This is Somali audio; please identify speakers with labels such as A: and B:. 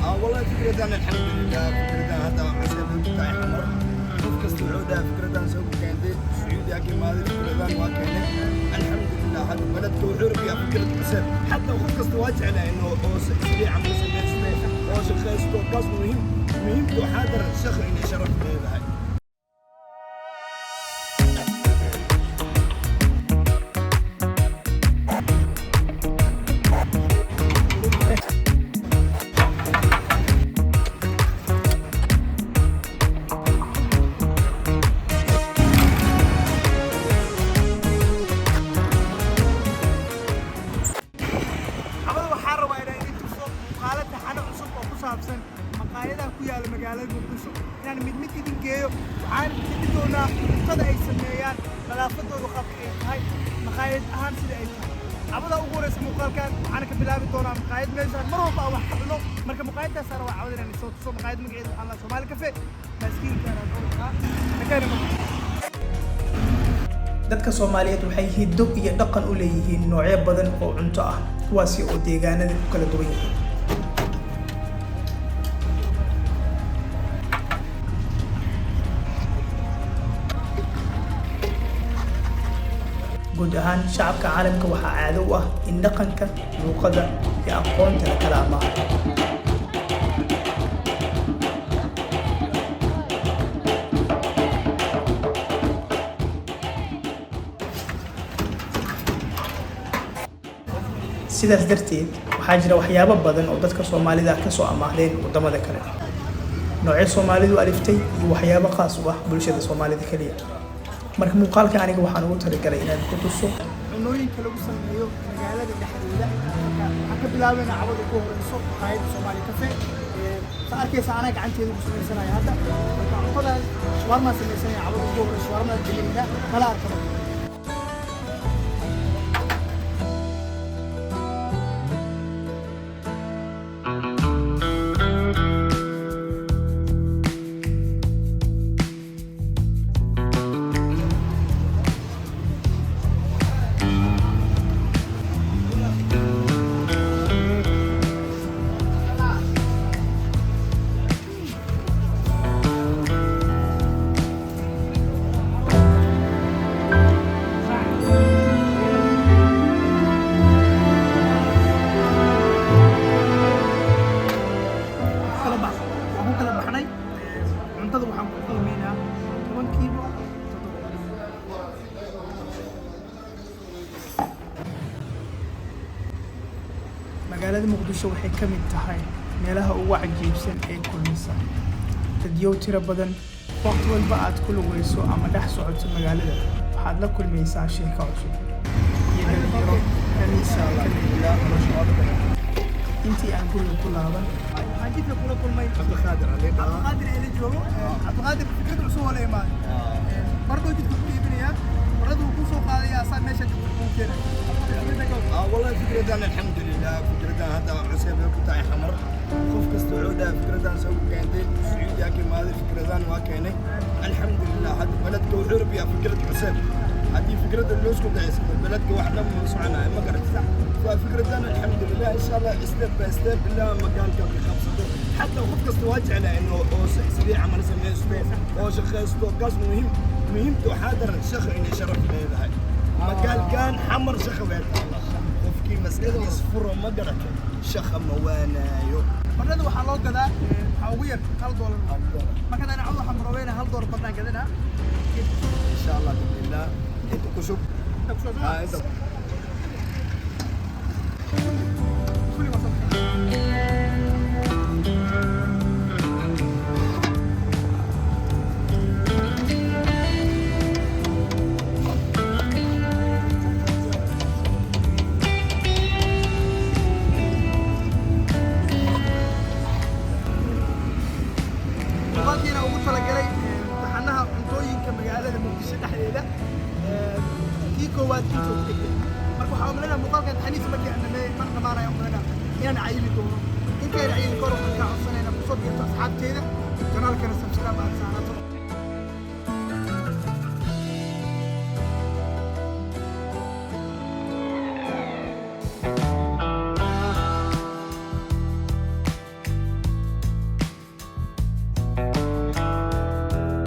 A: والله fikradan alxamdulilah, fikradan hadda cusub ku tahay Xamar. Qof kasta wuxuu dhahay fikradan soo ku keentay Sacuudi ka imaaday, fikradan waa keenay, alxamdulilah. Hadda beledka wuxuu rabiyaa fikrad cusub, xataa qof kasta waa jeclaa inuu oo sidii camal samaystay oo shaqaysto. Kaas muhiim, muhiimka waxaa daran shaqo inay sharaf leedahay.
B: Cawada waxaa rabaa inaan idin tuso muuqaalo taxano cusub oo ku saabsan maqaayadaha ku yaala magaalada Muqdisho, inaan mid mid idin geeyo. Waxaan tegi doonaa cuntada ay sameeyaan, nadaafadooda qaabka ay tahay, maqaayad ahaan sida ay tahay. Cawada ugu horeysa muuqaalkan waxaana ka bilaabi doonaa maqaayad meeshaan mar walba aan wax ka cuno. Marka maqaayaddaas rabaa cawada inaan isoo tuso. Maqaayad magaceeda waxaa la Soomaali Cafe. Baaskiilkaan aan wataa nakayna.
C: Dadka Soomaaliyeed waxay hiddo iyo dhaqan u leeyihiin noocyo badan oo cunto ah, kuwaasi oo deegaanada ku kala duwan yihiin. Guud ahaan shacabka caalamka waxaa caado u ah in dhaqanka, luuqadda iyo aqoonta la kala amaaho. Sidaas darteed waxaa jira waxyaabo badan oo dadka Soomaalida ka soo amaahdeen waddamada kale, noocyo Soomaalidu aliftay iyo waxyaabo khaas u ah bulshada Soomaalida keliya. Marka muuqaalka aniga waxaan ugu talagalay inaan ku tuso
B: cunooyinka lagu sameeyo magaalada dhexdeeda. Marka waxaan ka bilaabaynaa cawada ugu horeyso maqaayadda Soomaali Cafe. Saa arkaysa, anaa gacanteeda ku samaysanaya hadda. Marka cuntadan shawarmaan samaysanaya. Cawada ugu horeyso shawarmaan gelinayna, kala arkaba. Kala bax, waan ku kala baxnay. Cuntada waxaan ku qiimeynaa 7%.
C: Magaalada Muqdisho waxay ka mid tahay meelaha ugu cajiibsan ee kulmisa dadyow tiro badan. Waqti walba aad ku lugayso ama dhex socoto magaalada, waxaad la kulmaysaa sheeko cusub iyo dhalinyaro hamiisa ka leeyahay nolosha. Intii aan guriga ku laaban,
B: Waxaan jidka kula kulmay
A: Cabdiqaadir Ali dhaha.
B: Cabdiqaadir ee la joogo. Cabdiqaadir fikrad cusub oo la imaaday. Bardoo jidka ku iibinayaa, baradu wuu ku soo qaadaya, asaa meesha jidka kuu keenay.
A: والله fikradan alxamdulilah, fikradan hadda cusub ku tahay Xamar. Qof kasta wuxuu dhahay fikradan soo ku keentay Sacuudi ka imaaday, fikradan waa keenay, alxamdulilah. Hadda beledka wuxuu rabiyaa fikrad cusub. Haddii fikradda loo isku dayaysado, beledka wax dhan ma soconayo, ma garatay? Waa fikradan alxamdulilah, insha Allah step by step ilaa magaalka ka qabsato. Xataa qof kasta waa jeclaa inuu oo sidii camal samaysto oo shaqaysto. Kaas muhiim, muhiimka waxaa daran shaqo inay sharaf leedahay. Magaalkan Xamar shaqa bay taala. Qofkii maskaxdiis furo, ma garatay, shaqa ma waanaayo.
B: Barada waxaa loo gadaa, waxaa ugu yar $1. Marka ana cawda waxaan baroobeynaa $1 bardaan gadanaa.
A: Insha Allah, bismillah, inta ku shub.
B: Inta ku soo
A: Ah, inta.
B: Kulli waa soo bixin. Muuqaalkiina ugu talagalay taxanaha cuntooyinka magaalada Muqdisho dhexdeeda, kii koowaad intuu ku dhigtay. Marka waxaa umaleynaa muuqaalkan taxaniisa markii aan dhameeyay mar dhamaanaya, umaleynaa inaan cayili doono. Intayna cayili kor, waxaan kaa codsanayna kusoo biirto asxaabteeda, channelkana subscribe aad saarato.